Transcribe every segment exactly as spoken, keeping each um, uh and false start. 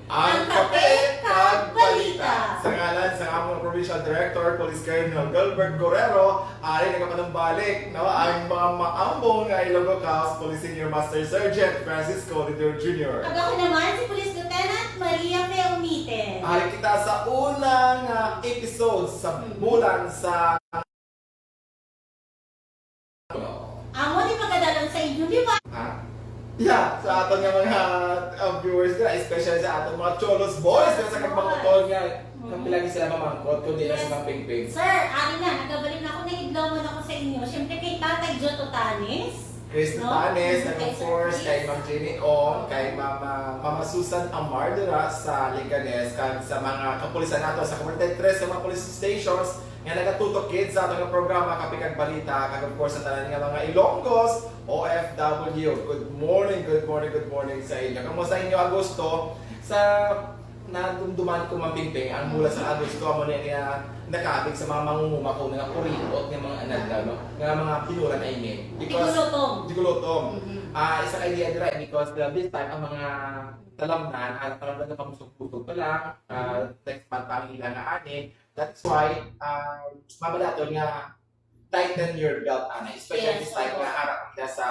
Ang Kape kag Balita. Sa ngalan sa among Provincial Director, Police Colonel Gilbert Guerrero, ari nagapanumbalik, no, ang mga maambong nga Ilonggo Cops Police Senior Master Sergeant Francisco Lidor Junior. Kag ako naman si Police Lieutenant Maria Fe Umite. Ari kita sa unang, ah, episode sa Mhm. bulan sa Amo ni pagkadalon sa inyo, di ba? Ha? Yeah, sa aton nga mga, uh, viewers nga, especially sa aton mga Cholos boys, nga sa Cholos. Kagmangkot nga, Mhm. kapila lagi sila mamangkot, kundi na Yes. si Mang Pingping. Sir, ari na, nagabalik na ako, nahidlaw man ako sa inyo. Siyempre kay Tatay Joe Totanes, Chris no? Totanes, Mhm, and kay of Sir course, Chris. Kay Ma'am Jenny Ong, kay Mama, Mama Susan Amar dira sa Leganes, kag sa mga kapulisan nato sa forty-three sa mga police stations, nga nagatutok gid sa aton nga programa, Kape kag Balita, kag of course sa tanan nga mga Ilonggos, O F W. Good morning, good morning, good morning sa inyo. Kamusta inyo, Agosto? Sa nadumduman ko, Ma'am Pingping, ang mula sa Agosto, amo na nga nakabig sa mga mangunguma ko nga puriot nga mga anadlaw, no? Nga mga binulan, I mean. Because Digulutom. Digulutom. Mhm. Ah, isa ka idea dira, because, uh, this time, ang mga talamnan, ah, talamnan nga pamusog-pusog pa lang, ah, next month pa ang ilang nga ani. That's why, um, mabalaton nga tighten your belt, ana. Especially Yes, this time oo. nga harap kita sa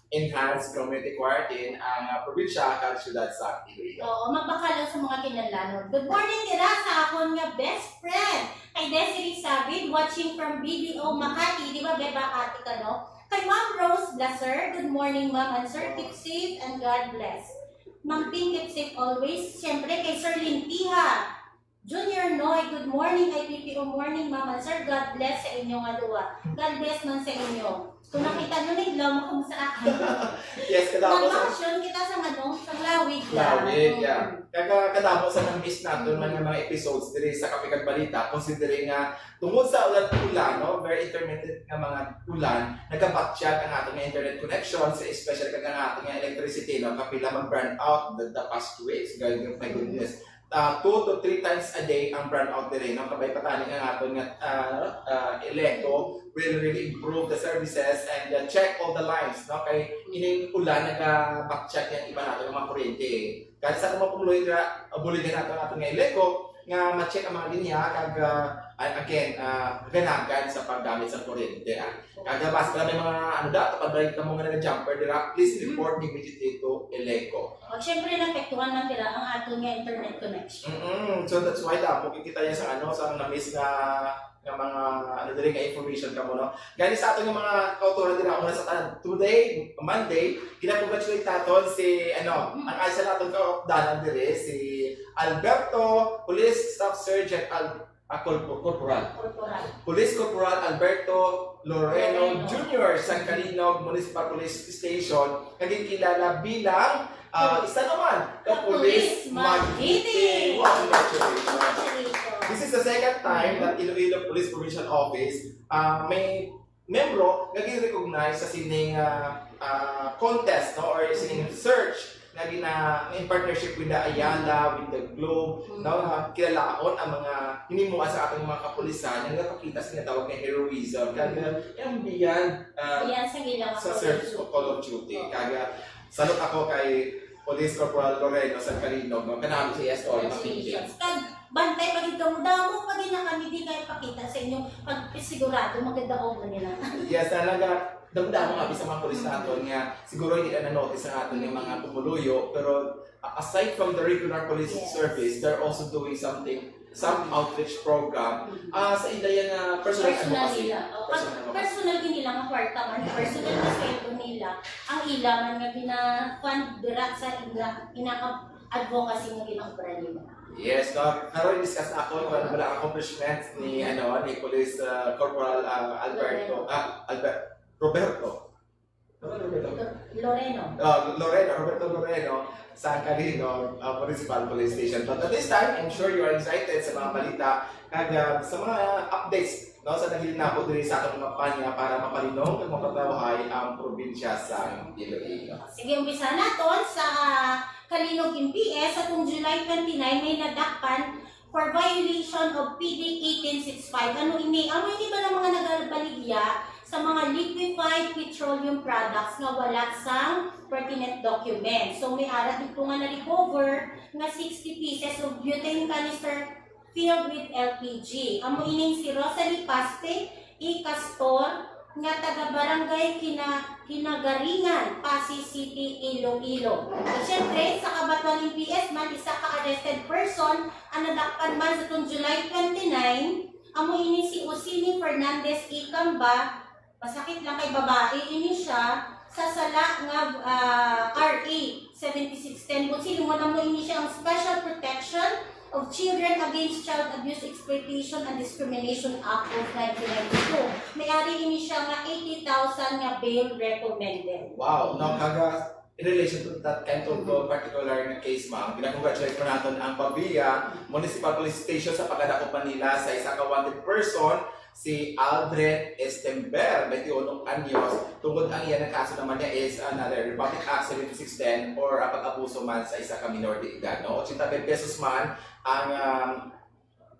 enhanced community quarantine ang, ah, probinsya kag siyudad sa Iloilo. Oo, magbakal lang sa mga kinahanglanon. Good morning dira sa akon nga best friend, kay Desiree Sabid, watching from B D O Makati. Di ba, Beba, ate ka, no? Kay Ma'am Rose Blaser, good morning, Ma'am and Sir. Keep safe and God bless. Ma'am Ping, keep safe always. Siyempre, kay Sir Lintiha. Junior Noy, good morning kay P P O Morning, Ma'am and Sir. God bless sa inyo nga duwa. God bless man sa inyo. Kung nakita nyo, naglaw mo kamo sa akin. Yes, kadamo sa Nag-action kita sa ano, sa lawig lang. Lawig, yeah. Mm. Kaya kadamo sa nang-miss naton man nga mga episodes diri sa Kape kag Balita, considering nga tungod sa ulan-ulan, no, very intermittent nga mga ulan, nagabatyag ang aton nga internet connection, sa especially kag ang aton nga electricity, no, kapila mag-brownout the, the past two weeks. Gal-, my goodness. Ah, two to three times a day ang brownout diri, no? Kabay pa tani nga aton nga, ah, ah, Eleco will really improve the services and, uh, check all the lines, no? Kay ining ulan nagabatyag ang iba nato nga mga kuryente. Kaya sa mga pumuluyo nga, ah, buligan nato ang aton nga Eleco nga ma-check ang mga linya kag, ah, again, ah, ganagan sa paggamit sa kuryente, ah. Kag basta may mga, ano da, tupad ba kamo nga naga-jumper dira, please Mhm. report immediately to Eleco. O, syempre, naapektuhan man dira ang aton nga internet connection. Mm-mm. So, that's why damo kita niya sa, ano, sa na-miss nga, nga mga, ano, diri nga information kamo, no? Gani sa aton nga mga kautoran dira, una sa tanan, today, Monday, gina-congratulate naton si, ano, Mm. ang isa naton kaupdanan diri, si Alberto, Police Staff Sergeant Al-, ah, Corpo-, Corporal. Corporal. Police Corporal Alberto Loreno Loreno. Junior, sang Calinog Municipal Police Station, nga ginkilala bilang, ah, Police. isa naman ka Ka Police Police Magiti. Magiti. Wow, congratulations. Congratulations. This is the second time Mm-hmm. that Iloilo Police Provincial Office, ah, may membro nga gin-recognize sa sining, ah, ah, contest, no, or sining search nga gina-, in partnership with the Ayala, with the Globe, Mm. no, nga kilalaon ang mga hinimuan sa ating mga kapulisan nga nagapakita sa ginatawag nga heroism. Kag, Mm. ah, ang beyond, ah, Beyond sa ilang sa search Call of Duty. Call of Duty. Oo. Kag, ah, salute ako kay Police Corporal Loreno sa Calinog, no? Kanami sa iya story, Congratulations. Mapindi. Kag bantay pa gid kamo, damo pa gid na kami di kay pakita sa inyo pag sigurado magadaog na nila. Yes, talaga. Damo-damo nga sa mga pulis Mm. naton nga siguro hindi na na-notice ang aton nga mga Mm. pumuluyo, pero, uh, aside from the regular police Yes. service, they're also doing something, some Mm. outreach program, Mm. ah, sa ila yan nga personal Personal advocacy. nila. O, pag Personal advocacy. personal din nila nga kwarta man, personal na sweldo nila, ang ila man nga gina-fund dira sa ila, ina-, advocacy nga ginaobra nila. Yes, no? Karon discuss ako kung ano ba ang accomplishments ni, Mm. ano, ni Police, uh, Corporal, uh, Alberto, Loreno. ah, Albert, Roberto. Ano, Roberto? Lo-, Loreno. Ah, Loreno, Roberto Loreno, sa Calinog, uh, Municipal Police Station. But at this time, I'm sure you are excited sa mga balita kag, uh, sa mga updates, no, sa naghilinabo diri sa atong kampanya para mapalinong kag mapatawhay ang probinsya sa Iloilo. Sige, umpisa naton sa Calinog M P S. Atong July twenty-nine, may nadakpan for violation of P D eighteen sixty-five. Ano ini? Amo ini ba ang mga nagabaligya sa sa mga liquefied petroleum products nga wala sang pertinent document. So, may ara dito nga na-recover nga sixty pieces of butane canister filled with L P G. Amo ining si Rosalie Paste E. Castor, nga taga Barangay Kina-, Kinagaringan, Passi City, Iloilo. At syempre, sa kabatuan ng P S man, isa ka arrested person ang nadakpan man sa tong July twenty-nine, amo ini si Usini Fernandez Ikamba. Masakit lang kay babae ini siya sa sala nga, ah, R A seventy-six ten. Kung sino mo na mo ini siya ang Special Protection of Children Against Child Abuse, Exploitation, and Discrimination Act of nineteen ninety-two. May ari ini siya nga eighty thousand nga bail recommended. Wow, no, kaga in relation to that kind of uh, particular nga case, ma'am, ginacongratulate mo naton ang Pavia Municipal Police Station sa pagkadakop man nila sa isa ka wanted person, si Aldrin Estember, twenty-one anyos, tungod ang iya nga kaso naman niya is another Republic Act seventy-six ten or ang pag-abuso man sa isa ka minor de edad, no? Ochenta mil pesos man ang um,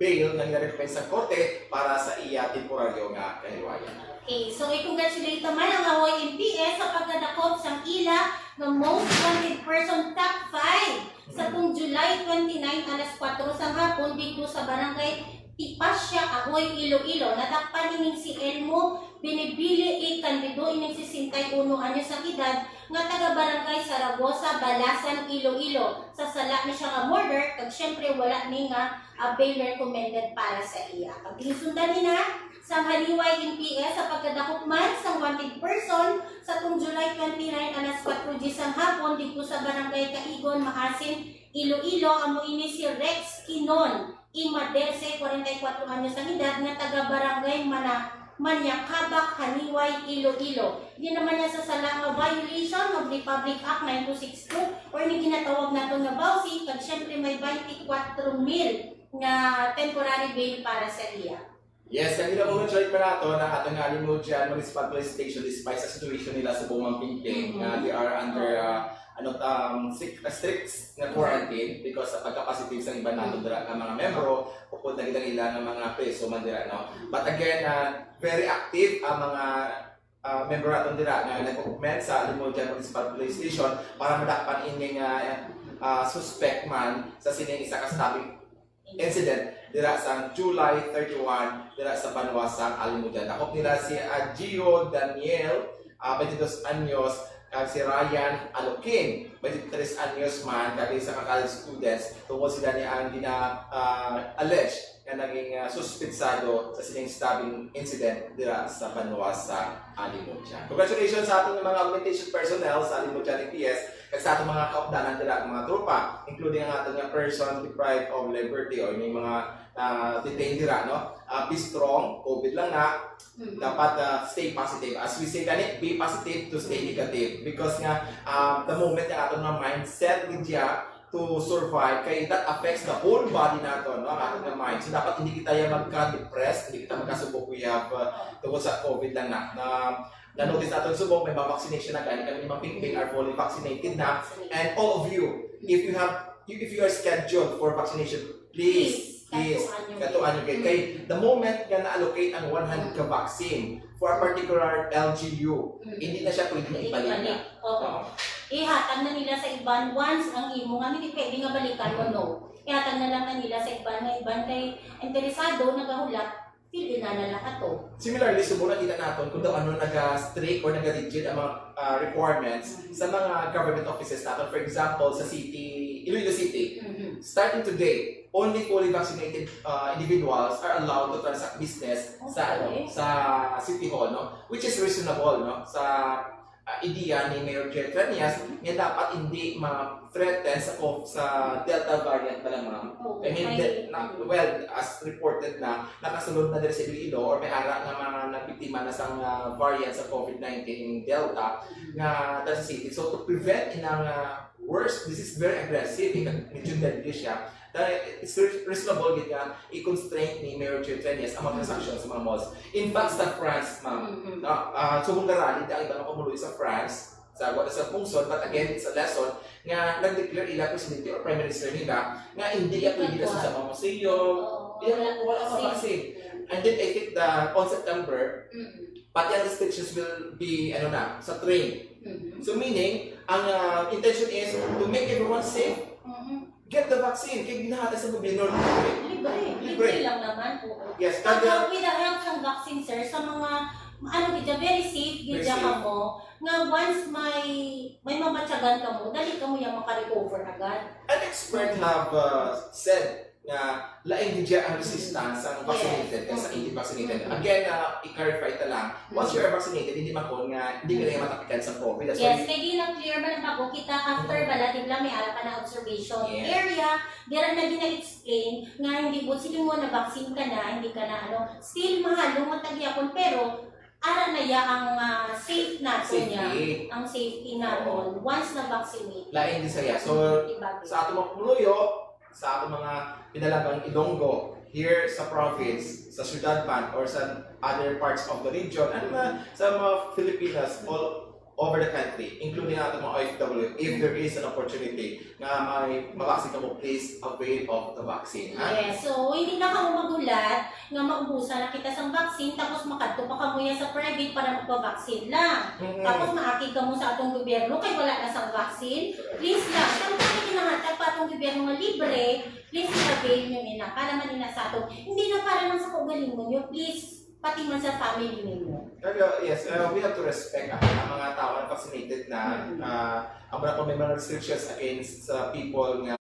bail nga gina-recommend sa korte para sa iya temporaryo nga kahilwayan. Okay, so i-congratulate naman ang Ahoy M P S sa pagkadakop sang ila nga most wanted person top five sa tung July twenty-nine alas kuwatro sang hapon dito sa barangay Tipasya, Ahoy, Iloilo. Nadakpan ining si Elmo Binibili E. Candido, ining sesenta y uno anyos ang edad, nga taga barangay Saragosa, Balasan, Iloilo. Sa sala ni siya nga murder, kag syempre wala ni nga ah, bail recommended para sa iya. Paghinsundan nina sang Haniway M P S sa pagkadakop man sang wanted person sa tung July twenty-nine alas kuwatro diyes sang hapon didto sa Barangay Caigon, Maasin, Iloilo, amo ini si Rex Kinon Imaderse, kwarenta y kuwatro anyos ang edad, nga taga Barangay Mana-, Manyakabak, Haniway, Iloilo. Di naman niya sa sala nga violation of Republic Act nine two six two or ni ginatawag nato nga VAWC, kag syempre may twenty-four mil nga temporary bail para sa iya. Yes, kag ila mo check pa nato na ato nga Alimodian Municipal Police Station, despite sa situation nila sa Bumang Pingping, Mhm. nga they are under uh, ano um, strict, strict nga quarantine because sa pagka-positive sa iban nato dira nga mga membro, upod na gid ang ila nga mga preso man dira, no? But again, uh, very active ang mga uh, member naton dira nga nag-augment sa Alimodian Municipal Police Station para madakpan ini nga uh, suspect man sa sining isa ka stabbing incident dira sa July thirty-one dira sa banwa sa Alimodian. Dakop nila si Agio Daniel, uh, twenty-two anyos, kag si Ryan Alukin, twenty-three anyos man, kag isa ka college students, tungod sila ni ang gina uh, allege nga naging uh, suspetsado sa sining stabbing incident dira sa banwa sa Alimodian. Congratulations sa ating mga augmentation personnel sa Alimodian M P S kag sa ating mga kaupdanan dira, mga tropa, including ang ating nga person deprived of liberty or may mga uh, detained dira, no? Uh, be strong, COVID lang na, dapat uh, stay positive. As we say gani, be positive to stay negative because nga uh, the moment nga aton nga mindset gid to survive kay that affects the whole body nato, no, ang aton nga mind. So dapat hindi kita ya magka-depressed, hindi kita magkasubok we have uh, tungod sa COVID lang na. Na na-notice naton subong may mga vaccination na gani kami mga Pingping are fully vaccinated na, and all of you, if you have you, if you are scheduled for vaccination, please please Katuan yung katuan yung kay the moment nga na-allocate ang one hundred ka vaccine for a particular L G U, hindi na siya pwede na ibalik na. Oo. Ihatag na nila sa iban once ang imo nga hindi pwede nga balikan mo, no. Ihatag na lang na nila sa iban nga iban kay interesado nagahulap, pwede na na lang ato. Similarly, subong nakita naton kung daw ano naga-strict or naga-rigid ang mga uh, requirements sa mga government offices natin. For example, sa city, Iloilo City, Mhm. starting today, only fully vaccinated uh, individuals are allowed to transact business sa ano, Okay. sa City Hall, no? Which is reasonable, no? Sa uh, ideya ni Mayor Jeff Renias, nga dapat hindi ma-threaten sa co- sa Delta variant pa lang, ma'am. Okay. I mean, May- the- na, well, as reported na, nakasulod na diri sa Iloilo or may ara nga mga nabiktima na sa uh, variant sa COVID nineteen Delta nga dala sa city. So to prevent inang uh, worse, this is very aggressive, ika- medyo deadly siya. Dahil it's re- reasonable gid nga i-constraint ni Mayor Jeff Renias ang mga transaction sa mga malls. In fact, sa France, ma'am, Mhm. na uh, subong garali ang iba nga pumuloy sa France, sa, sa pungsod, but again, it's a lesson nga nag-declare ila presidente or prime minister nila nga hindi iya pwede sa mga museum. Oo, Iya, wala, wala ka vaccine. And then I think the, on September, Mm-mm. pati ang restrictions will be, ano na, sa train. Mm-mm. So meaning, ang uh, intention is to make everyone safe, Mm-mm. get the vaccine. Kaya ginahatag sa gobyerno libre. Libre. Libre. Libre lang naman. Oo. Yes, Kag kada with the help sang vaccine, sir, sa mga, ano gid, very safe gid Very siya safe. Kamo, nga once may may mamatyagan kamo, dali kamo yang maka-recover agad. An expert have uh, said nga lain gid ang resistance ang vaccinated kaysa hindi vaccinated. Mm. Again, uh, i-clarify ta lang, once you are vaccinated, hindi man kon nga hindi ka na matapikan sa COVID. That's why Yes, kay gina-clear man ang bago kita after bala, di ba, may ara pa na observation Yes. area, dira na gina-explain nga hindi mo, sige mo na vaccine ka na, hindi ka na ano, still mahalong matagyapon, pero ara na ya ang ah, safe nato niya, Safety. Ang safety naton once na vaccinate. Lain din saya. So, Iba din. Sa ato mga pumuyo, sa ato mga pinalabang Ilonggo, here sa province, sa syudad man, or sa other parts of the region, and uh, sa mga Filipinas all over the country, including ato mga O F W, if there is an opportunity nga may mabaksin kamo, please avail of the vaccine. Ha? Yes, so hindi na kamo magulat nga maubusan na kita sang vaccine, tapos makadto pa kamo yan sa private para magpa-vaccine lang. Mm-mm. Tapos maakig kamo sa atong gobyerno kay wala na sang vaccine. Please lang, kung may ginahatag pa atong gobyerno nga libre, please i-avail nyo nila para man ina sa ato. Hindi na para lang sa kaugalingon nyo, please, pati man sa family ninyo. Pero yes, uh, we have to respect ang, ang mga tao na vaccinated na Mm. uh, ang mga may mga restrictions against sa people nga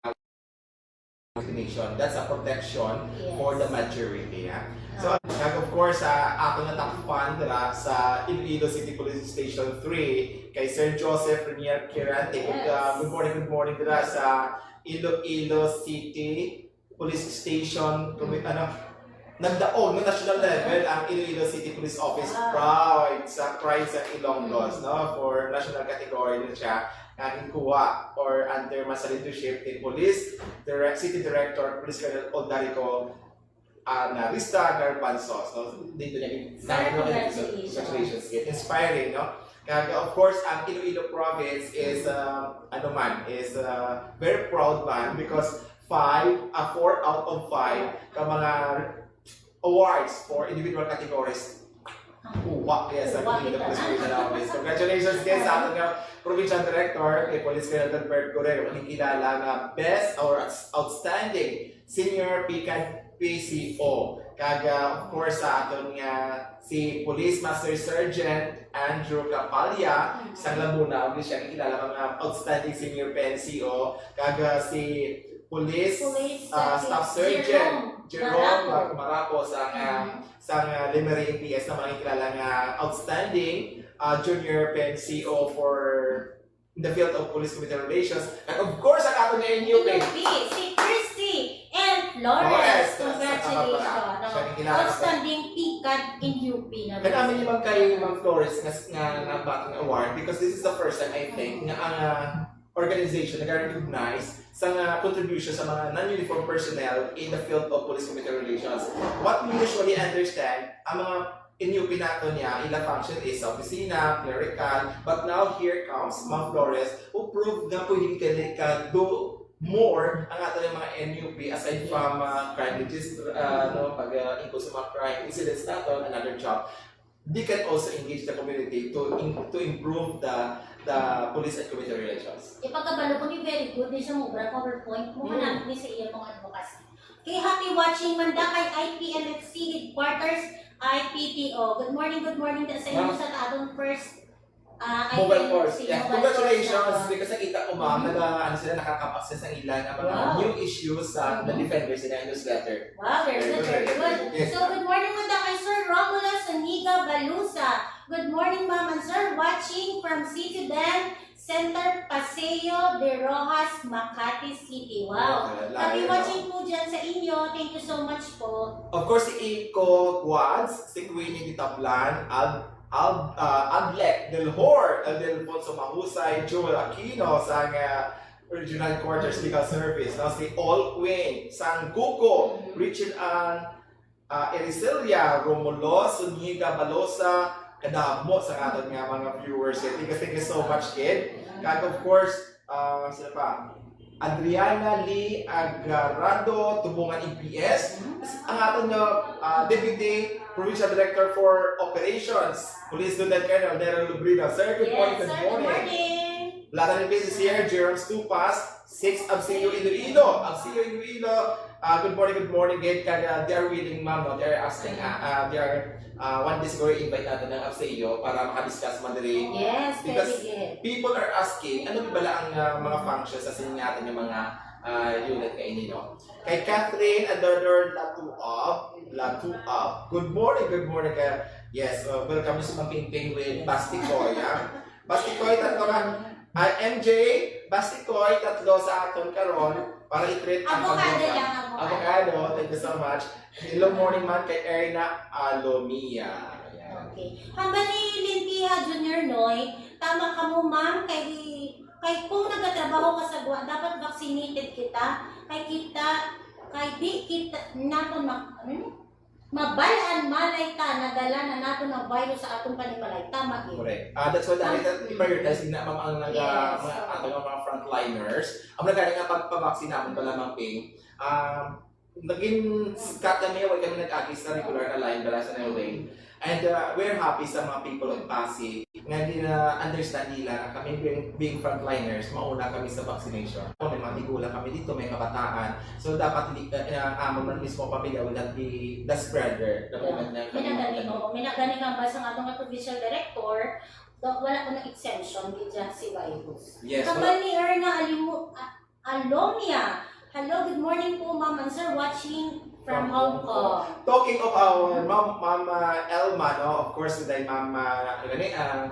vaccination. That's a protection Yes. For the majority. Ha? So, kag of course, uh, ato na top fan dira sa Iloilo City Police Station three kay Sir Joseph Renier Quirante. Yes. Uh, good morning, good morning dira sa Iloilo City Police Station, kung ano, nagdaog ng national level ang Iloilo City Police Office. Wow. Proud sa Pride sa Ilonggos, no? For national category na siya nga ginkuha or under man sa leadership ni Police Direct City Director Police Colonel Odarico uh, na Rista Garbanzos, no? Dito niya Sir, congratulations. Congratulations. Inspiring, no? Kaya, of course, ang Iloilo province is uh, ano man, is uh, very proud man because five, uh, four out of five ka mga awards for individual categories. Kuha kaya sa Kuha Iloilo kita. Police Regional Office. Congratulations guys sa ating uh, Provincial Director, kay Police Colonel Bert Correro, ang kilala nga Best or Outstanding Senior P C A D P C O. Kag uh, of course sa aton nga si Police Master Sergeant Andrew Capalla sa Laguna, ang siya kilala nga outstanding senior P N C O. Kag uh, si Police, Police uh, Sergeant Staff Sergeant Jerome Jerome Marapo. Marapo sa uh, sa uh, Lemery M P S na mga kilala nga outstanding uh, junior P N C O for in the field of police community relations. And of course, ang ato nga N U P. N U P, si Christy and Flores. Flores. Congratulations. Siya ang kilala. Outstanding P C A D P C O naman. Kaya namin yung kay Ma'am Flores nga, nga nabating award because this is the first time, I think, nga ang uh, organization nag-recognize sa nga contribution sa mga non-uniform personnel in the field of police community relations. What we usually understand, ang mga N U P nato niya, ila function is sa opisina, clerical, but now here comes Ma'am Flores who proved na pwede ka, ka do more ang ato yung mga N U P aside from uh, crime register, uh, no, pag uh, sa mga crime incidents nato, another job. They can also engage the community to in, to improve the the police and community relations. Ipagkabalo ko ni very good din siya mo obra PowerPoint mo Hmm. Manami ni sa iya mga advocacy. Kay happy watching man da kay I P L F C headquarters, I P T O. Good morning, good morning da sa inyo Ma'am. Sa aton first uh, Mobile force. I P L F C Yeah, mobile congratulations force. Because nakita ko, ma'am, Mhm. nag ano sila, nakakapag sa ilan ang mga Wow. new issues sa Mhm. The Defender sa ilang newsletter. Wow, very good, very good. Yes. So, good morning muna kay Sir Romulo Suniga Balusa. Good morning, ma'am and sir. Watching from City Dan Center, Paseo de Rojas, Makati City. Wow. Okay, Happy layo, watching po dyan sa inyo. Thank you so much po. Of course, si Iko Quads, si Queenie Ditablan, Al, Al, uh, Adlec Del Hor, Aldelfonso Mahusay, Joel Aquino sa nga Regional Quarters Legal Service, no? Si All Queen, Sangkuko, Mhm. Richard Ann, uh, Ericelia, Romulo, Suniga Balosa, kadamo sa aton nga mga viewers. Thank you, thank you so much, kid. Kag of course, ah, sino pa? Adriana Lee Agarado, Tubungan M P S. Ang aton nga, ah, Deputy Provincial Director for Operations, Police Lieutenant Colonel Daryl Lubrina. Sir, good morning, Yes, good sir. Good morning. Morning. Latan M P S is here, Jerome Stupas, six Abseo Iloilo. Abseo Iloilo, ah, good morning, good morning, gid. Kag, ah, they are willing, ma'am, no? They are asking, ah, ah, they are, ah, one day siguro invite natin ng Abseo para makadiscuss man diri. Yes, Because very good. people are asking, ano ba bala ang, ah, mga functions sa sining aton nga mga, ah, unit nga ini, no? Kay Catherine Adornor Latuab, Latuab. Good morning, good morning. Kay, yes, uh, welcome sa Ma'am Pingping with Bastikoy, ah. Bastikoy, tatlo ka. Ah, M J, Bastikoy, tatlo sa aton karon para i-treat ang Avocado pagbuka. lang, avocado. Avocado, thank you so much. Hello, morning man kay Erna Alomia. Ayan. Okay. Hambal ni Lintiha Junior Noy, tama ka mo, ma'am, kay, kay kung nagatrabaho ka sa gwa, dapat vaccinated kita. Kay kita, kay di kita, naton mak-, hmm? Mabal-an malay ta, nadala na naton ang virus sa atong panimalay. Tama gyud. Correct. Ah, that's why dahil Ang that prioritize na, ma'am, ang naga-, Yes. mga, ang mga frontliners. Ang nagkaya nga pagpabaksin naman pala, Ma'am Ping, um, naging skat kami, wala kami nag-agi sa regular na line, bala sa Nayway. And, uh, we're happy sa mga people of Pasig nga gina-understand nila nga kami being, being frontliners, mauna kami sa vaccination. May mga tigulang kami dito, may kabataan. So, dapat hindi, uh, uh, amo man mismo pamilya will not be the spreader. The Yeah. moment na May nagani, oo. May nagani nga ba sa atong provincial director, daw wala ko na exemption, di dyan si virus. Yes, Kambal wala. ni Erna Alimu-, ah, Alomia. Hello, good morning po, ma'am and sir. Watching from From Hong Hong Kong. Kong. Talking of our ma'am, Ma'am, uh, Elma, no? Of course, today, Ma'am, uh, ano gani, uh,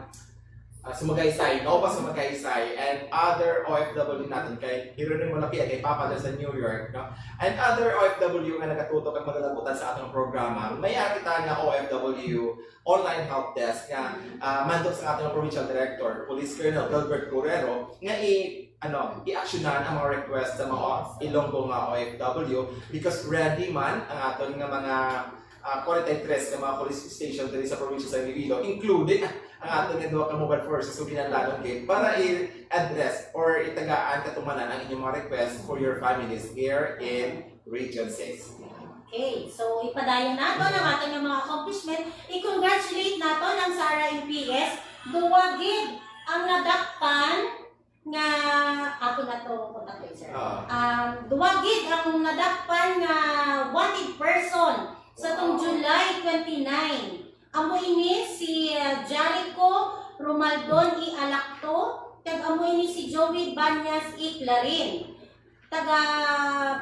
uh, Sumagaysay, no? Pa Sumagaysay, and other O F W natin kay Hero ni Mulapia, kay Papa dyan sa New York, no? And other O F W nga nagatutok at magalabutan sa atong programa. May kita nga O F W online help desk nga, ah, mandok sa ating provincial director, Police Colonel Gilbert Guerrero, nga i-, ano, i-actionan ang mga request sa mga Ilonggo nga O F W because ready man ang aton nga mga, ah, forty-three nga mga police station diri sa probinsya sa Iloilo, including ang aton nga duha ka mobile forces ug ginanlanon kit para i-address or itagaan katumanan ang inyong mga request for your families here in Region six. Okay, so ipadayon naton ang aton nga mga accomplishment. I-congratulate naton ang Sara M P S. Duwa gid ang nadakpan nga, ako na to, contact tracer. Ah. Um, duwa gid ang nadakpan nga wanted person sa tong Wow. July twenty-nine. Amo ini si, uh, Jericho Romaldon E. Alacto, kag amo ini si Joey Banyas E. Clarin. Taga,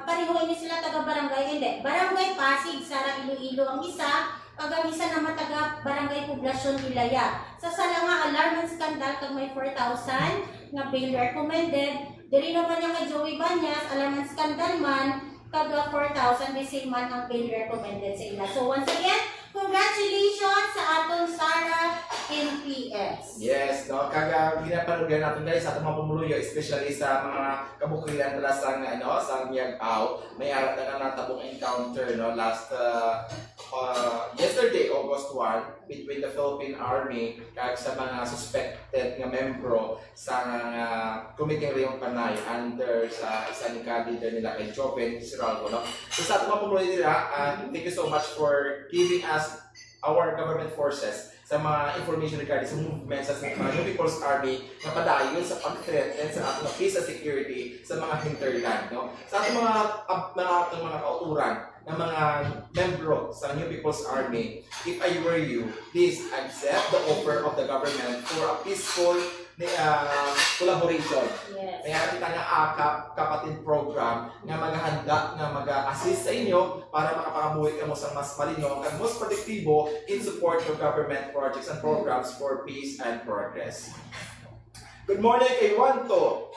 pareho ini sila taga barangay, hindi, Barangay Pasig, Sara, Iloilo ang isa, kag ang isa naman taga Barangay Poblacion, Ilaya. Sa sala nga alarm and scandal kag may four thousand nga bail recommended, diri naman niya kay Joey Banyas, alarm and scandal man, kag four thousand, the same man ang bail recommended sa ila. So once again, congratulations sa aton Sara M P S. Yes, no? Kag, ah, ginapanugyan natin, guys, sa atong mga pumuluyo, especially sa mga kabukiran nila sa, ano, sa Miag-ao, may ara na nga natabong encounter, no, last, uh, uh, yesterday, August one, between the Philippine Army kag sa mga suspected nga membro sa, uh, Committee Riong Panay under sa isa ni ka-leader nila kay Joven Siralco, no? So, sa atong mga pumuluyo nila, uh, thank you so much for giving us our government forces sa mga information regarding sa movement sa mga New People's Army nga padayon sa pag-threaten sa ating peace and security sa mga hinterland, no? Sa ating mga, ab-, mga, ating mga kauturan na mga membro sa New People's Army, if I were you, please accept the offer of the government for a peaceful ni, ah, collaboration. Yes. May ara kita nga akap, kapatid program nga maghanda nga mag-assist sa inyo para makapangabuhi kamo sa mas malinong kag mas produktibo in support of government projects and programs for peace and progress. Good morning kay Juanto,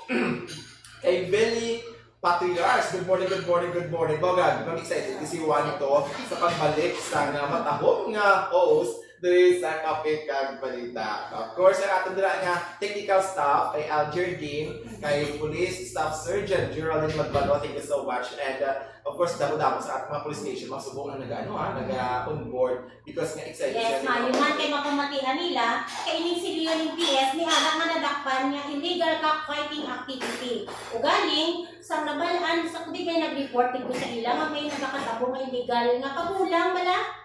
kay Belly Patriars. Good morning, good morning, good morning. Bogag, I'm excited kasi Juanto sa pagbalik sa nga matahom nga host Diri sa Kape kag Balita. Of course, ang aton dira nga technical staff kay Alger Dean, kay Police Staff Sergeant Geraldine Magbalo, thank you so much. And uh, of course, damo-damo sa ating mga police station, mga subong na nag-ano ha, nag-onboard because nga excited Yes, sila. Maayo man kay mapamatian nila, kay ining si Leon M P S ni ara nga nadakpan nga illegal cockfighting activity. Ugaling, sa nabal-an, sa kundi may nag-report dito sa ila nga may nagakatabo nga illegal nga pabulang bala.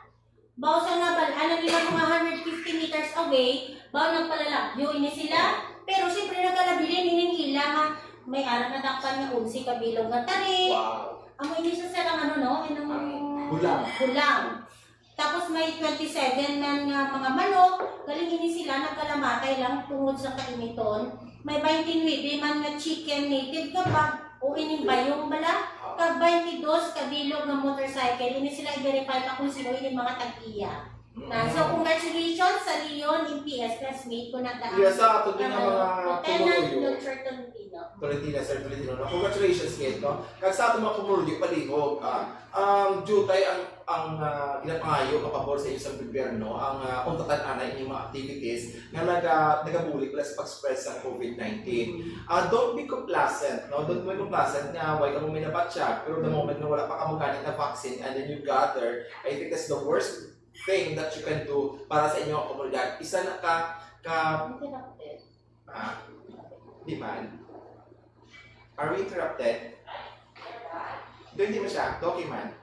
Baw sa nabal-an na nila mga hundred fifty meters away, baw nagpalalabyo ini sila. Pero siyempre nagkalabilin ining ila nga may ara nadakpan nga unsi ka bilog nga tarik. Wow. Amo ini siya sa ano, no? Inang Ang bulang. Bulang. Tapos may twenty-seven man nga mga manok, galing ini sila nagkalamatay lang tungod sa kainiton. May twenty-nine man nga chicken native nga bag o ining bayong bala, kag twenty-dos ka bilog nga motorcycle. Ini sila i-verify pa kung sino ini mga tag-iya. Na, so, congratulations sa Leon M P S classmate ko na daan. Yes, sa ato din ang Ano, mga Lieutenant pumuluyo. Doctor Tolentino. Tolentino, Sir Tolentino, no? Congratulations, kid, no? Kag sa ato mga pumuluyo, palihog, ah, ang jutay ang ang ah, ginapangayo nga pabor sa inyo sa gobyerno ang uh, untatan ana inyong mga activities nga naga nagabuli pala sa pag-spread sa COVID nineteen. Ah, don't be complacent, no? Don't be complacent nga why kamo may nabatya, pero the moment nga wala pa kamo gani na vaccine and then you gather, I think that's the worst thing that you can do para sa inyong komunidad. Isa na ka ka Interrupted. Ah, di man. Are we interrupted? Doon di man siya. Okay man.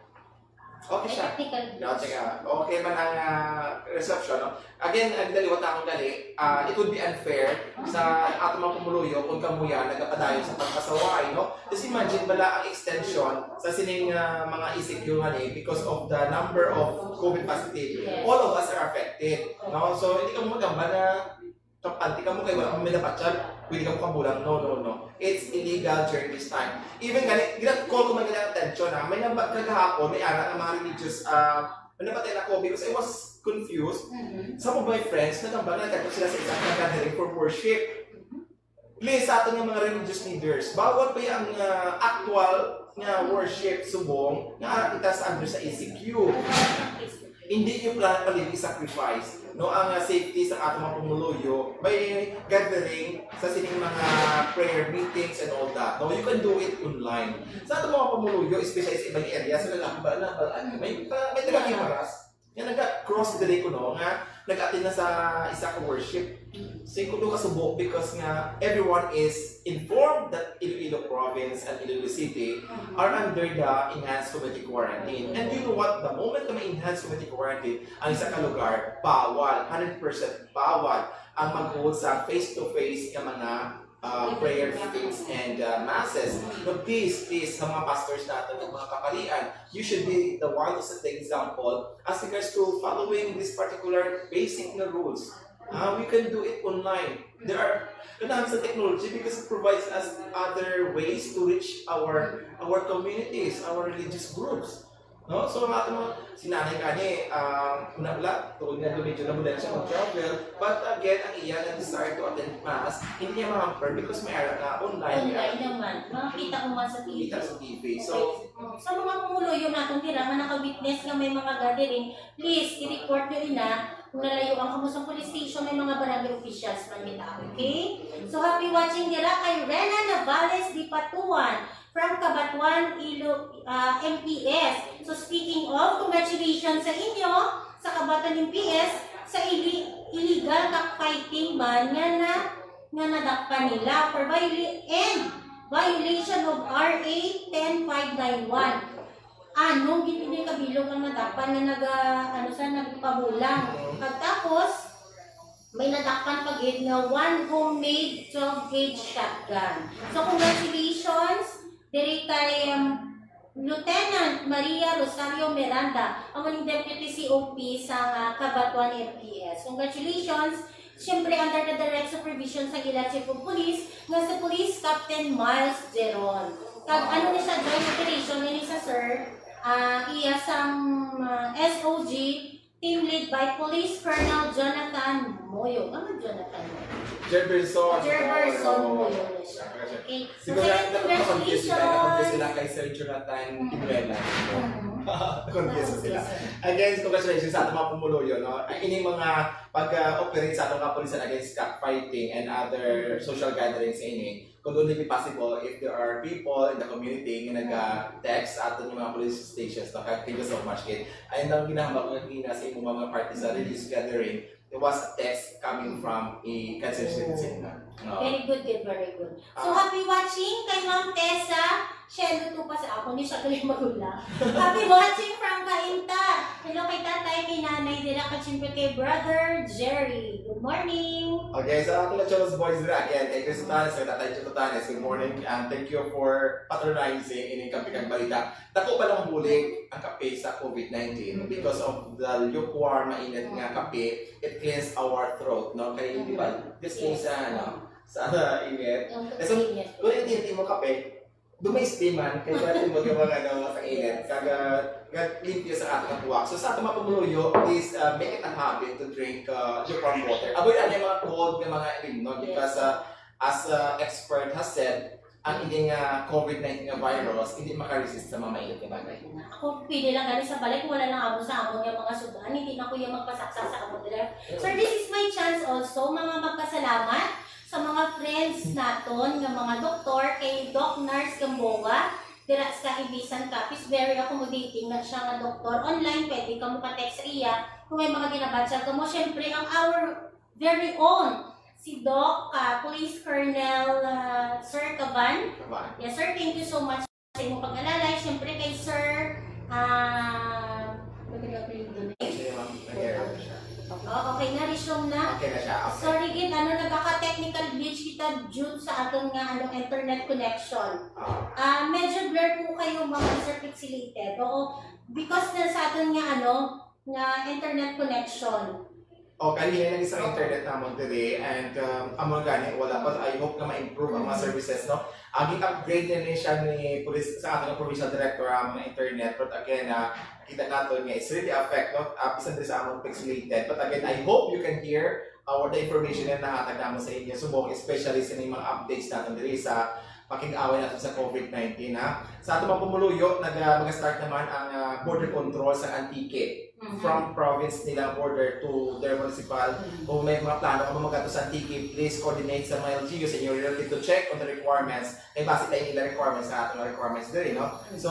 Okay siya. Technical No, teka. Okay man ang ah, reception, no? Again, ang daliwat na akong gali, ah, it would be unfair sa ato mga pumuluyo kung kamuya nagapadayon sa pagpasaway, no? Just imagine bala ang extension sa sining ah, mga E C Q nga ni because of the number of COVID positive. Yes. All of us are affected, no? So, hindi ka mo magamba na kapanti ka mo kay wala mo may napatsal, pwede ka mo kabulang. No, no, no. It's illegal during this time. Even gani, gina-call ko man gani ang attention ha. May namba kagahapon, may ara nga mga religious, ah, may napatay na ako because I was confused. Mhm. Some of my friends, nagamba na nagkadto sila sa isang gathering for worship. Please, sa aton nga mga religious leaders, bawal ba ang ah, actual nga worship subong nga ara kita sa under sa E C Q? Hindi nyo pala pala i-sacrifice, no, ang ah, safety sa atong mga pumuluyo by gathering sa sining mga prayer meetings and all that. No, you can do it online. Sa atong mga pumuluyo, especially sa ibang area, sa lalaki ba na ba may pa- may taga Guimaras nga naga-cross diri ko, no, nga nag-attend na sa isa ka worship. Sing kuno ka subo because nga everyone is informed that Iloilo province and Iloilo City are under the enhanced community quarantine. And you know what? The moment na may enhanced community quarantine, ang isa ka lugar, bawal, hundred percent bawal ang mag-hold sa face-to-face nga mga uh, prayer meetings and uh, masses. But please, please, sa mga pastors natin, ng mga kapalian, you should be the one to set the example as regards to following this particular basic na rules. Uh, we can do it online. There are, kailangan sa technology because it provides us other ways to reach our our communities, our religious groups. No? So, ang ato mga sinanay kani, uh, una pala, tuod nga medyo nabudal siya mag-travel. But again, ang iya nga desire to attend mass, hindi niya ma-hamper because may ara na online. Online naman. Makakita ko man sa T V. Kita sa T V. So, Oh, sa mga pumuluyo natin dira nga naka-witness nga may mga gathering, please i-report nyo ina. Kung nalayo ang kamo sa police station, may mga barangay officials man kita, okay? So happy watching dira kay Rena Navales Dipatuan from Cabatuan, Ilo, ah, M P S. So speaking of, congratulations sa inyo sa Cabatuan M P S sa ili- illegal cockfighting ban nga na nga nadakpan nila for viol- and violation of R A ten five nine one. Anong gid ini kabilog ang nadakpan nga naga ano sa nagpabulang? Pagtapos may nadakpan pa gid nga one homemade twelve gauge shotgun. So congratulations diri kay um, Lieutenant Maria Rosario Miranda, amo ning Deputy C O P sa uh, Cabatuan F P S. Congratulations! Siyempre, under the direct supervision sa ila Chief of Police, nga si Police Captain Miles Jeron. Kag ano ni siya, joint operation ini sa sir, ah, iya sang ah, S O G, team lead by Police Colonel Jonathan Moyo. Ano Jonathan Moyo? Jefferson. Jefferson Moyo na siya. Okay. So, Siguro second, na- congratulations! sila kay Sir Jonathan Inuela. Confused sila. Again, congratulations sa ating mga pumuluyo, no? Ang ining mga pag-operate sa atong kapulisan against cockfighting and other social gatherings ini, could only be possible if there are people in the community nga nag-text sa aton mga police stations, no? Kaya thank you so much, kid. Ayun lang ginahambal ko kanina sa imong mga party sa religious gathering. There was a text coming from a constituency na. No? Very good, good, very good. So, ah, happy watching kay Ma'am Tessa. Siya, luto pa sa ako, ni siya galing magula. Happy watching from Cainta. Hello kay tatay, kay nanay, dira ka siyempre kay brother Jerry. Good morning. Okay, sa ato na Charles Boys dira again, kay Chris Tanes, kay Tatay Chito Tanes, good morning, and thank you for patronizing ining Kape kag Balita. Dako pa lang bulig ang kape sa COVID nineteen because of the lukewarm, mainit nga kape, it cleans our throat, no? Kay, di ba, this thing sa, ano, sa init. Yung Eh, so, init. Kung hindi mo kape, dumay steam man, kay pwede mo yung mga, ano, sa init. Kaga, limpyo sa ating buwak. So, sa ating mga pumuluyo, please, uh, make it a habit to drink, uh, lukewarm water. Avoid ano yung mga cold na mga inom, no? Because, uh, as, uh, expert has said, ang hindi nga COVID nineteen nga virus, hindi makaresist sa mga mainit nga bagay. Ako, pwede lang gani sa balay kung wala lang amo sa amon nga mga sudan, hindi na ko yung magpasaksa sa amon dira. Sir, this is my chance also, mga magpasalamat sa mga friends naton nga mga doktor, kay Doc Nurse Gamboa, dira sa Ibisan Capiz, very accommodating na siya nga doktor. Online, pwede ka mo ka-text sa iya kung may mga ginabatsa ka mo. Siyempre, ang our very own, si Doc, ah, Police Colonel, ah, Sir Cavan. Kaban. Yes, sir. Thank you so much sa imong pag-alalay. Siyempre kay Sir, ah, ano ba yung apelyido na eh? Sige, ma'am. Nag-error na siya. Oh, okay na, resume na. Okay na siya. Okay. Sorry, gid, ano, nagaka-technical glitch kita due sa aton nga, ano, internet connection. Ah. Ah, medyo blur po kayo, ma'am, sir, pixelated. Oo, because na sa aton nga, ano, nga internet connection. O, kanina lang isang internet namon diri, and, um, amo gani, wala pa. I hope nga ma-improve ang mga services, no? Ang i-upgrade na ni siya ni Police, sa ating provincial director ang mga internet, but again, ah, kita nato nga it's really affect, no? Ah, bisan diri sa among pixelated. But again, I hope you can hear our, the information na nahatag naman sa inyo subong, especially sa mga updates natin diri sa pakig-away natin sa COVID nineteen, ha. Sa ato mga pumuluyo, nag, ah, mag-start naman ang, ah, border control sa Antique. Mhm. From province nila border to their municipal. Mhm. Kung may mga plano ka magadto sa Antique, please coordinate sa mga L G U sa inyong relative to check on the requirements. May base tayo nila requirements sa ating mga requirements diri, no? Mhm. So,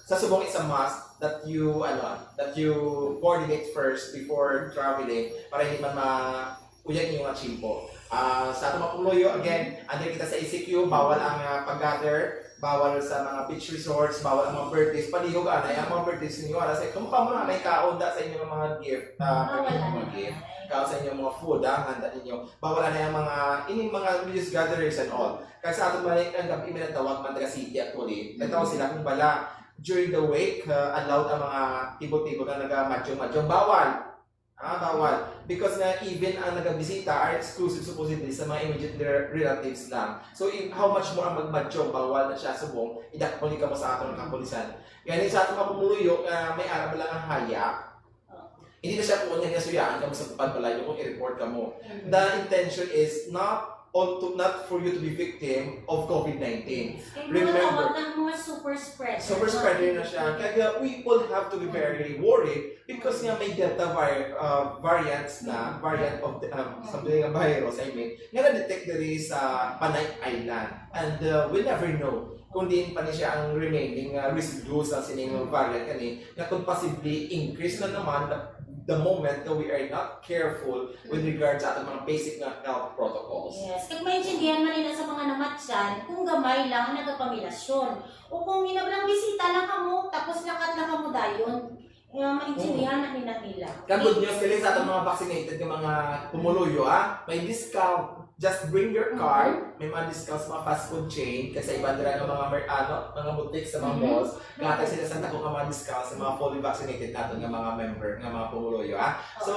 sa subong, it's a must that you, ano, that you coordinate first before traveling para hindi man ma-, uyag inyong mga tiyempo. Ah, sa atong mga pumuluyo, again, under kita sa E C Q, bawal ang, ah, pag-gather, bawal sa mga beach resorts, bawal ang mga birthdays, palihog anay ang mga birthdays ninyo, ara sa, kung pa mo na may kaon da sa inyong mga gift, ah, Bawal mga anay. Gift, kaon sa inyong mga food, ah, handa ninyo. Bawal anay ang mga, ining mga religious gatherings and all. Kaya sa atong mga, ang gabi, may nagtawag man taga city, actually. Nagtawag sila kung bala, during the week, ah, allowed ang mga table-table na nagamadyong-madyong. Bawal. Ah, bawal. Because nga, even ang nagabisita are exclusive supposedly sa mga immediate re-, relatives lang. So, if, how much more ang magmadyong, bawal na siya subong, idakpon ka mo sa aton kapulisan. Gani sa atong mga pumuluyo, ah, may ara ba lang ang haya? Hindi na siya kung niya suyaan ka mo sa pagpalayo kung i-report ka mo. Mm. The intention is not on to, not for you to be victim of COVID nineteen. Kaya mga Remember, tawag ng mga super spreader. Super spreader na siya. Kaya we all have to be very worried because nga may Delta var-, uh, variants na, variant of the, um, something nga virus, I mean, nga na-detect diri sa Panay Island. And, uh, we never know kung diin pa ni siya ang remaining, uh, residue sa sining variant kani, na kung possibly increase na naman the, the moment na we are not careful with regard sa ating mga basic nga health protocols. Yes, kag maintindihan man nila sa mga namatyan kung gamay lang ang nagapamilasyon. O kung ginablang bisita lang kamo, tapos lakat lang kamo dayon. Nga maintindihan na nila nila. Kag good news kini sa atong mga vaccinated nga mga pumuluyo, ha? May discount. Just bring your card. May mga discount sa mga fast food chain. Kay sa iban dira nga mga mer-, ano, mga boutique sa mga malls, gahatag sila sa dako nga mga discount sa mga fully vaccinated naton nga mga member, nga mga pumuluyo, ha? So,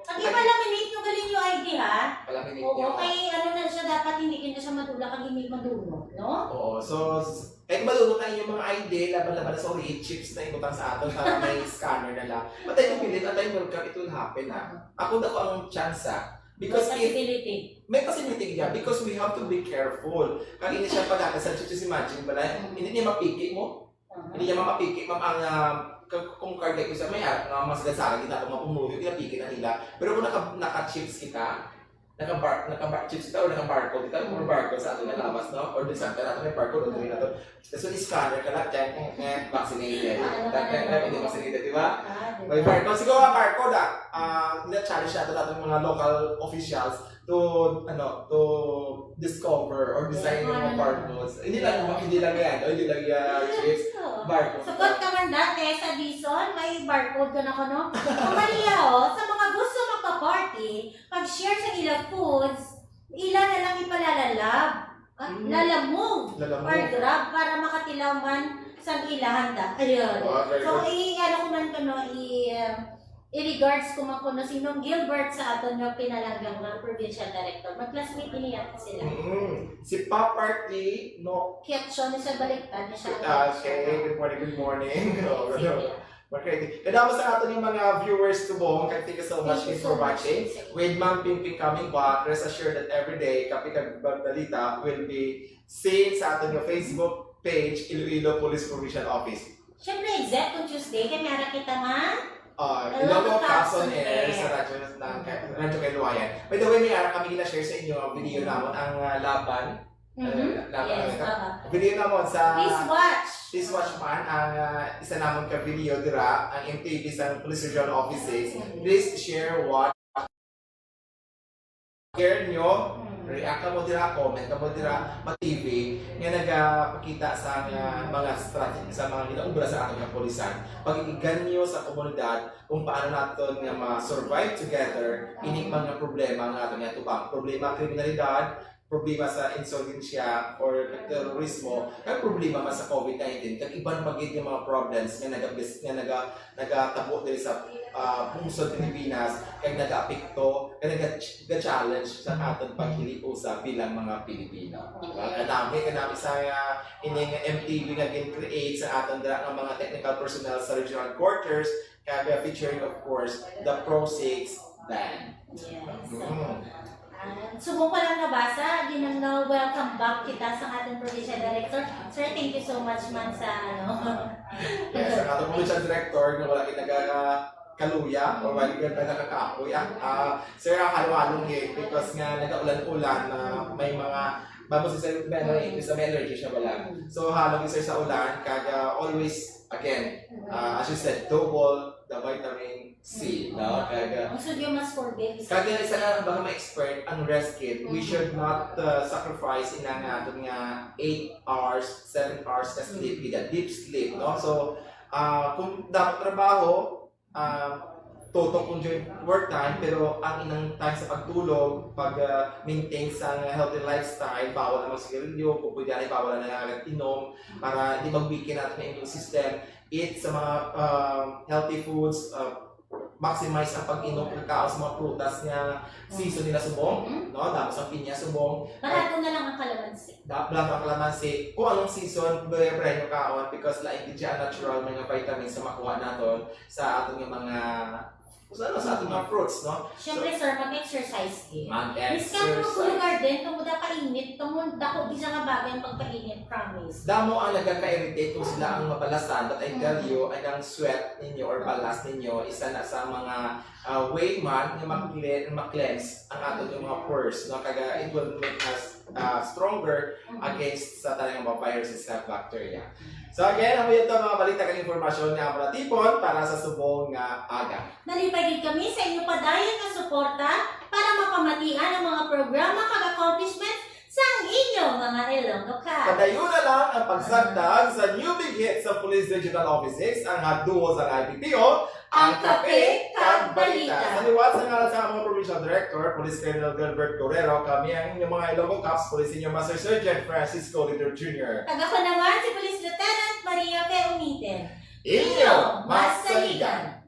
ang iba lang, i-meet nyo galing yung I D, ha? Pala minute Oo, nyo. Kay ano na siya, dapat hindi ka na siya madula kag hindi madunot, no? Oo, so, s-, kay kung madunot na inyong mga I D, laban-laban na, sorry, chips na ibutang sa aton para may scanner na lang. But I do believe, at time will come, it will happen, ha? Ako na ko ang chance, ha? Because if Possibility. May possibility niya because we have to be careful. Kag ini siya pala, sa just imagine pala, Mm. hindi niya mapiki mo. Aha. Hindi niya mapiki, ma'am, ang ah, kung, kung card like isa, may ah, nga mas gansara kita kung mapumuyo, pinapiki na nila. Pero kung naka, naka-chips kita, naka-bar, naka-bar chips kita or naka-barcode kita, or barcode sa ato nga lawas, no? Or di sa ato may barcode, o na to. So, scanner ka lang, check, eh, eh, vaccinated. Ah, ano Check, ka eh, na? eh, hindi vaccinated, di ba? Ah, di May ba? barcode. Siguro nga barcode ah. Ah, na-challenge nato natin mga local officials to, ano, to discover or design Yes, yung mga ano. barcodes. Hindi lang, hindi lang yan, o, hindi lang yan, chips. Oo. Barcode. Sagot ka man dati sa Dizon, may barcode ka na ko, no? Ang Maria, oh, sa mga gusto magpa-party, pag-share sa ilang foods, ila na lang ipalalalab. Ah, Mm. lalamove Lalamove. or grab para makatilaw man sa ilahan da. Ayun. Oh, very So, good. i-, ano ko man kuno, i-, um, i-regards ko man kuno si Nong Gilbert sa aton nga pinalanggang nga provincial director. Mag-classmate niya sila. Mm. Si Paparty, no? Kiatso ni siya, baliktad ni siya. Ah, okay, good morning, good morning. Oh, Sige. Okay. Kadamo sa aton yung mga viewers subong, kag thank you so much Thank you for so much. watching. With Ma'am Pingping coming back, rest assured that every day, Kape kag Balita will be seen sa aton nga Facebook page, Iloilo Police Provincial Office. Siyempre, except kung Tuesday, kay may ara kita nga Uh, Hello, Ilonggo Capson Capson Air Air. Sa radyo ng Radyo Kailuwayan. By the way, may ara kami gina-share sa inyo ang video namon, ang ah, laban. Mhm. Ah, laban Yes, ano? aha. Video namon sa Please watch. Please watch man ang ah, isa namon ka video dira, ang M T V sa Police Regional Office six. Please share, watch, share nyo, Mm. react ka mo dira, comment ka mo dira, ma-T V nga nagapakita sa nga mga strategy sa mga ginaubra sa ating kapulisan. Pag-igan nyo sa komunidad kung paano naton nga ma-survive together ining mga problema nga aton nga tubang. Problema kriminalidad, problema sa insurgensya or terorismo, kag problema man sa COVID nineteen, kag iban pa gid nga mga problems nga nagabis nga naga nagatabo diri sa ah, pungsod Pilipinas, kag nagaapekto, kag naga-challenge sa aton pagkiliusa bilang mga Pilipino. Diba? Kanami, kanami sa ah, ining M T V nga gin-create sa aton dira nga mga technical personnel sa regional quarters, kag ah, featuring of course the Pro Six Band. Yes. Mm. Ah, subong ko lang nabasa, ginang na welcome back kita sa ating provincial director. Sir, thank you so much man sa ano. Yes, ang ating provincial director nga wala gid nagakaluya o wala gid nagkakapoy. Ah, ah, sir, ang halo-halong gid because nga nagaulan-ulan na may mga bago si Sir Mary, sa may allergy siya wala. So, halong gid, sir, sa ulan, kag ah, always, again, ah, as you said, double the vitamin C, no? Kag ah, Ang sodium ascorbate. Kaya isa na baka ma-expert ang rest kit, we Mhm. should not uh, sacrifice inang aton nga eight hours, seven hours ka sleep, gid deep sleep, no? So, ah kung dapat trabaho, ah tutok kung during work time, pero ang inang time sa pagtulog, pag ah, maintain sa healthy lifestyle, bawal na magsigarilyo, kung pwede ay bawal na nga inom, para di mag-weaken natin ang immune system. Eat sa mga ah, healthy foods, ah, maximize ang pag-inom, pagkaon sa mga prutas nga season nila subong, Mhm. no? Damo sa pinya subong. Barato na lang ang kalamansi. Da-, barato ang kalamansi. Kung anong season, bere-bere nyo kaon because lain gid siya ang natural mga vitamins sa makuha naton sa aton nga mga, sa, ano, sa aton mga fruits, no? Siyempre, sir, mag-exercise din. Mag-exercise. Miss ka mo, Kuya Garden, tungod na kainit, tungod dako di siya nga bagay ang pagpainit, promise. Damo ang nagaka-irritate kung sila ang mabalasan, but I tell you, ang sweat ninyo or balas ninyo, isa na sa mga ah, way man nga makle- ma-cleanse ang aton yung mga pores, no? Kag it will make us ah, stronger against sa tanang mga viruses at bacteria. So again, amo yun to mga balita kag impormasyon nga amo natipon para sa subong nga aga. Nalipay gid kami sa inyo padayon nga suporta para mapamatian ang mga programa kag accomplishments sang inyo mga Ilonggo Cats. Padayon na lang ang pagsagtag sa new big hit sa Police Regional Office six, ang haduol sang I P P O, ang Kape kag Balita. Sa liwat sa ngalan sa among Provincial Director, Police Colonel Gilbert Guerrero, kami ang inyong mga Ilonggo Cops, Police Senior Master Sergeant Francisco Leader Junior. Kag ako naman si Police Lieutenant Maria P. Umiten. Inyo masaligan.